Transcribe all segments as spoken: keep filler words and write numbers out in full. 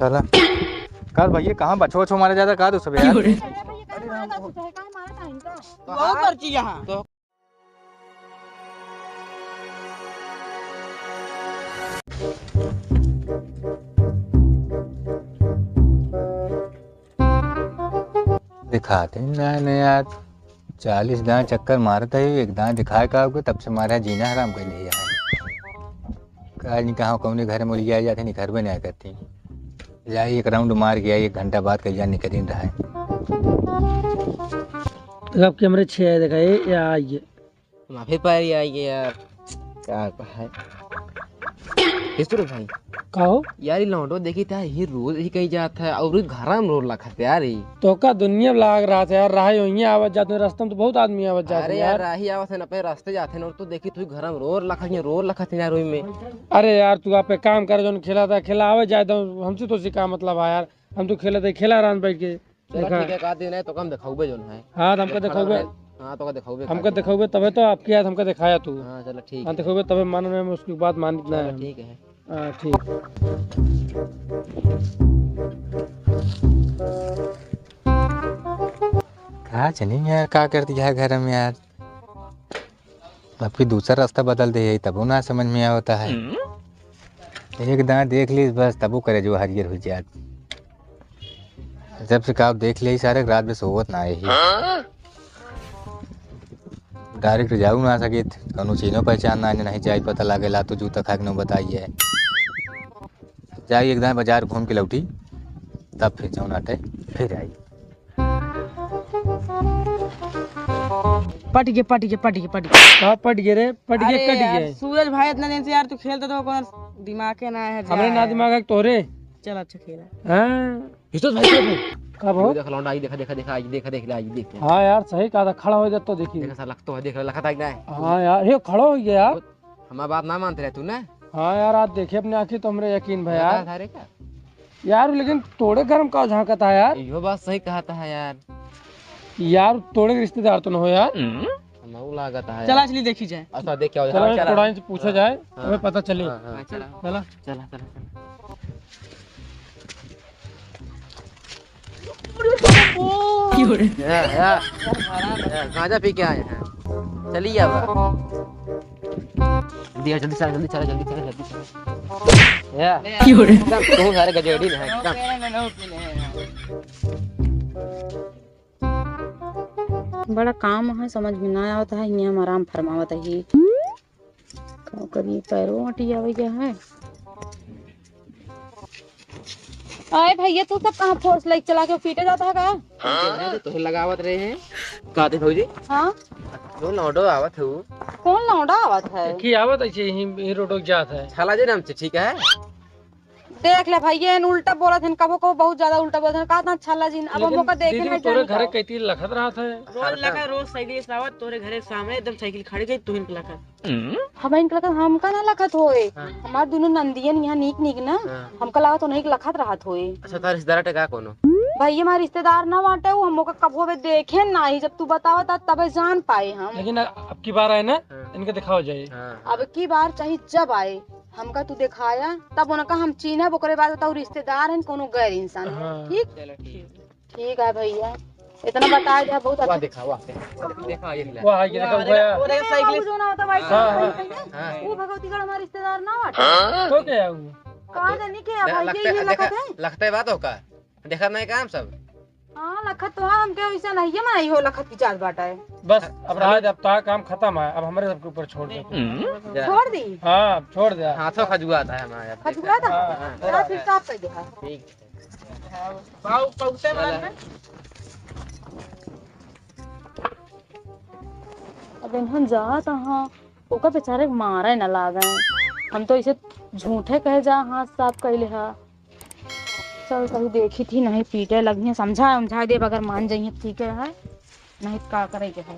चला। का भैया, कहाँ बछो बछो मारा जाता का तू सब यार? अरे भैया, कहाँ मारा था, कहाँ मारा था इनका? तो आओ पर्ची यहाँ। दिखाते ना, ना यार, चालीस दांय चक्कर मारत है, एक दांय दिखाए का होगे, तब से मारा जीना हराम कर लिया है। का नहीं कहाँ कौने घर में लिया जाते, नहीं घर में नहीं करती। जाई एक राउंड मार के आई, एक घंटा बाद कहीं निकल रहा है। अब कैमरे छः है, देखा ये, ये आई है। माफी पारी आई है यार, का है? किशोर भाई। का हो? यार, ये लौंडो देखी था, ये रोज ही कहीं जात है और ये घर में रोज लखत यार, ये। तो का दुनिया लाग रहा था यार, रहा ही वहीं आवत जात है, रास्ता में तो बहुत आदमी आवत जात अरे है यार, यार। राही आवत है ना, अपने रास्ते जाते हैं और तू देखी, तू घर में रोज लखत है, रोज लखत है यार, रोज में। अरे यार, तू आप एक काम कर, जौन खेला था, खेला आवे जाए तो हमसे तो उसी का मतलब है यार, हम तो खेला था, खेला रहन बैठ के। चला देखा। ठीक है, का दिन है तो हम दिखाऊबे जौन है। हाँ, तो हमका देखा दिखाऊबे। रहे। हाँ, तो का दिखाऊबे हमका का दिन है। दिखाऊबे तबे तो आपके याद हमका दिखाया तू। हाँ, चला ठीक हाँ, है। दिखाऊबे तबे मानना है, उसके बाद मानित ना चला है। ठीक है। हाँ, ठीक। का जानी यार, का कर दिया है घर में यार। अब की दूसरा रास्ता बदल दे, तबो ना समझ में आवता है। हम्म। एक दांय देख ली बस, तबो करे जो हरियर हो जात। जब से का देख ले सारे, रात में सोवत ना है। हाँ? डायरेक्ट जाऊ ना सकित, कौनो चीनो पहचान ना, नहीं जाई पता लागेला, तो जूता खा के न बताइए। जाई एक दांय बाजार घूम के लौटी, तब फिर जौन आटे फिर आई। पट गए, पट गए, पट गए, पट गए। का पट गए रे? पट गए, अरे कट यार, गए। सूरज भाई, इतना दिन से यार तू खेलता तो कौन दिमाग के ना है हमरे ना यार। दिमाग है तोरे। चल अच्छा खेला। हाँ। विश्वास भाई, विश्वास भाई। का भाव? ये देख लौंडा, आई देखा, देखा, देखा, आई देखा, देख ले, आई देख ले। हाँ यार, सही कहा था, खड़ा हो जा तो देखी। देखा सा लग तो है, देख ले, लखत आई ना है। हाँ यार, ये खड़ा हो गया यार। हमार बात ना मानत रहे तू ना? हाँ यार, आज देखे अपने आँखी तो हमरे यकीन भा यार। सारे का? यार, लेकिन तोड़े घर में का झांकत है यार? इहो बात सही कहत है यार। यार, तोड़े के रिश्तेदार तो न हो यार। हमारू लागत है चला, यार। चली देखी जाए। अच्छा, देख क्या हो चला, चला। थोड़ा इनसे पूछा हाँ। जाए, हाँ। हमें पता चले। हाँ, हाँ। हाँ, चला। चला। चला, चला, चला। क्यों रे? या, या। या, गांजा पी के आए हैं। चलिए अब। जल्दी, जल्दी चला, जल्दी चला, जल्दी चला, जल्दी चला। या। क्यों रे? एकदम तुम सारे गजेड़ी ना है, एकदम। बड़ा काम है, समझ में ना आवत है, हियां हम आराम फरमावत ही। का करी, पैरो अटियावे गया है। अरे भैया, तू सब कहाँ फोर्स लाइक चला के पीटे जाता है का? हाँ, तो तोहे लगावत रहे हैं। का दे भौजी? हाँ? कौन लौंडो आवत है वो? कौन लौंडा आवत है? देखी आवत ऐसे ही, ही रोड जात है। छाला जे नाम से, ठीक है? देख ले भैया, इन उल्टा बोलत हन, कबो कबो बहुत ज्यादा उल्टा बोलत हन। का था छाला जी, अब हम लेकिन ओका देखे दीदी, नहीं तोरे जानी घरे का। कैती लखत रहत है। रोज लगा, रोज साइकिल से आवत तोरे घरे सामने, एकदम साइकिल खड़ी गई, तुहिन के लखत। हम इनके लखत, हमका ना लखत होए। हाँ। हमार दोनों नंदियन यहाँ नीक नीक ना, हाँ। हमका लगा तो नहीं लखत रहत होए। अच्छा, तार रिश्तेदार टे का कोनो? भैया, हमार रिश्तेदार ना बाटे, वो हम ओका कबो भी देखे ना ही, जब तू बतावा ता तबे जान पाए हम। लेकिन अब की बार आए ना, हाँ। इनके दिखाओ जाए। हाँ। अब की बार चाहे जब आए, हमका तू दिखाया, तब उनका हम चीन्हब, ओकरे बाद बताऊ रिश्तेदार हैं, कोनो गैर इंसान हैं, हाँ। ठीक? चलो, ठीक। ठीक है भैया, इतना बता दिया, बहुत वाह, अच्छा। देखा, वाह, देखा, देखा, ये मिला। वाह, ये देखा, वाह, वो यार। वो देखा, साइकिल। बाबू जो ना होता, भाई, हाँ, हाँ। हाँ। वो भगवतीगढ़ हमारा रिश्तेदार ना बाटे। हाँ। तो क्या है वो? कहाँ जाने के है भाई, ये, ये लखत है? लगता है बात होगा। देखा नहीं काम सब? हाँ, लखत तो है, हमके वैसे नहीं है, मनाई हो लखत की चाल बाटा है। बस, अब राज, अब तार काम खत्म है, अब हमारे सबके ऊपर छोड़ दे। हम्म। जा। छोड़ दी? हाँ, छोड़ दे। हाथों खजुआता है हमारा। खजुआता? हाँ। हाँ, फिर साफ कर दे। ठीक। बाऊ, पौते वाला में। अब इन्हन जात हाँ, ओकर बेचारे के मारे न लागे। हम तो इसे झूठे कहे जा, हाथ साफ कैले हा। चल, कहीं देखी थी, नहीं पीटे लगी, समझा उमझा देब, अगर मान जाइए, ठीक है, नहीं तो का करे के है।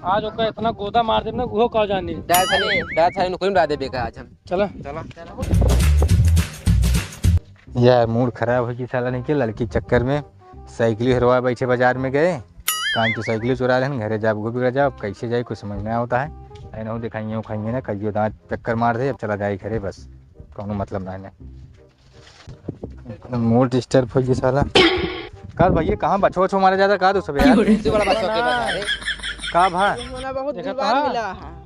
आज ओकर इतना गोदा मार देब ना, उहो का जानी। दादा थाने, दादा थाने नौकरी में डाल देबे का आज हम। चला। चला। यार, मूड खराब हो गई साला नहीं के लड़की के चक्कर में। साइकिल हेरवा बैठे बाजार में गए, कान की साइकिल चुरा लेन, घरे जाब, घूम बिगड़ जाओ, कैसे जाए, कुछ समझ नहीं आता है। नहीं, नहीं दिखाइए, उखाइए ना, कहियो दांत चक्कर मार दे, अब चला जाए घरे बस, कौनो मतलब ना है। मूड डिस्टर्ब हो गया साला। का भैया, कहाँ बछवा छो मारे जाता का तू सब यार? सबसे बड़ा बछवा के बता रे। का भा? ये मोला बहुत देखा दिलवा था? मिला है।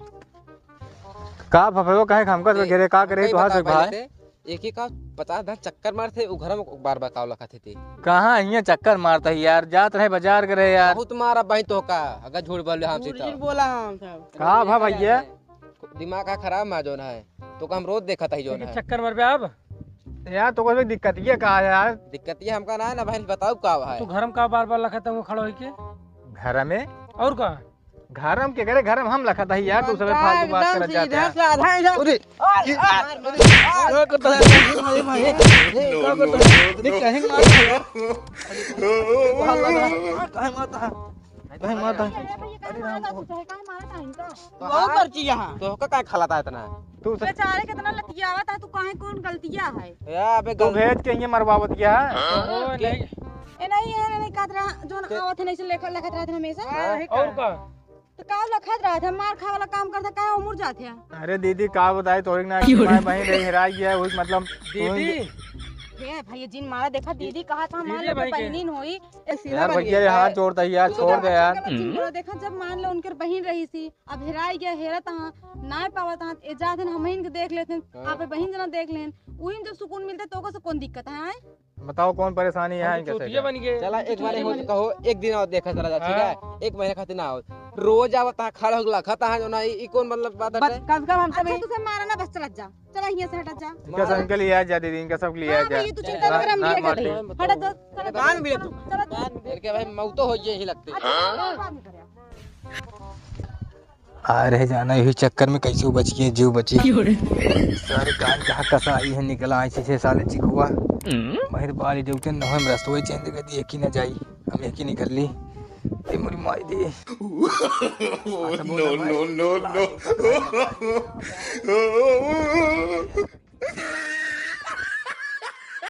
का भा, वो काहे हमका से घेरे, का करे कई तोहार बता से भाई? पहले ते, एक ही का पचास हजार चक्कर मारते, उ घर में बार बार काव लखत थे ते। कहाँ हियाँ चक्कर मारता है यार, जात रहे बाजार करे यार। बहुत मारा भाई तो का, अगर झूठ बोले हमसे झूठ तो। झूठ बोला हम सब। का भा भैया? दिमाग का खराब मा जोन है, तो का हम रोज देखत ही जोन लेकिन है। चक्कर मरबे अब। यार, तो कोई दिक्कत ये का है यार? दिक्कत ये हमका ना है ना भाई, बताओ का है? तू घर में का बार बार लखत है वो खड़ा होइके? घर में? और का? घर में के करे, घर में हम लखत ही यार, तू सब एकदम फालतू बात करत जाते हैं। साधा एकदम। अरे, अरे, ये अरे, अरे, अरे, क्या करता है? भाई, भाई, ए, क्या करता है? देख, कहीं मार रहा है यार। अरे, भाग लगा। काहे मारता है? भाई, माता। अरे भैया, काहे अरे राम मारत हो। तू, काहे मारत है इनका? तू बहुत हाँ? करती यहाँ। तो का काहे खलता है इतना? तू से बेचारे कितना लतियावत है, तू काहे कौन गलतिया है? या, अबे तू गल- भेज के ये मरवावत गया है? हाँ? ओ, के- नहीं। ए, नहीं है, नहीं कहत रहा, जोन के- आवत है, नहीं से लेखा लखत रहत है हमेशा। हाँ, और का? तो का लखत रहत है, मार खाए वाला काम करत है, काहे उमुर जात है? अरे दीदी, का बताई, तोहरी ना क्यों रे? माय बहिन रही, हेराई गया, वही मतलब, दीदी। हे भैया, जिन मारा देखा, दीदी कहा था, मान दीदी लो भाई के। बहिनीन होई, ए, सीधा यार, बन भैया, गया। ये हाथ जोड़ता है यार, तू छोड़ तो दे यार। अच्छा गलत चीज बोला, देखा, जब मान लो उनकर बहिन रही सी, अब हेराई गया, हेरत हाँ, नाय पावत हाँ, ए जात हन, हमहिन के देख लेत हन, हाँ। आप बहिन जना देख लेन, उहिन जब सुकून मिलते, तो ओकर से कौन दिक्कत है, आए? बताओ, कौन परेशानी है हम तो इनके से चूतिया क्या? बन गए। चला, एक बार चूतिया हो, बन गए। कहो, एक दिन और देखा चला जा, ठीक है? हाँ। एक महीना खातिर ना आओ, रोज आवत है, खड़ा हो गया, खाता है जो ना, ई, ई कौन मतलब बात बस, है? कम से कम हमसे अच्छा, भी तू से मारा ना, बस चला जा। चला, हियां से हटा जा। इनका से इनके लिए आ जा दीदी, इनका सब लिए आ हाँ जा। भैया, तू चिंता ना, ना कर, हम ना, लेके माटी। जाते हैं। हटा जा, चला, कान मिले तू। चला, चला। इनके भाई मौत हो जाए ही लगते। अच्छा, चला, बाद में करे। आ रहे जाना, यही चक्कर में कैसे बच गए, जीव बची। क्यों रे? सारे कान कहाँ कसा आई है, निकला आई से साले चिकुआ। हम्म? महिर बाली ड्यूटी न हम रस्तोई चेंज कर दी, एक ही न जाई, हम एक ही निकल ली। ए मोरी माई दे। No, no, no, no।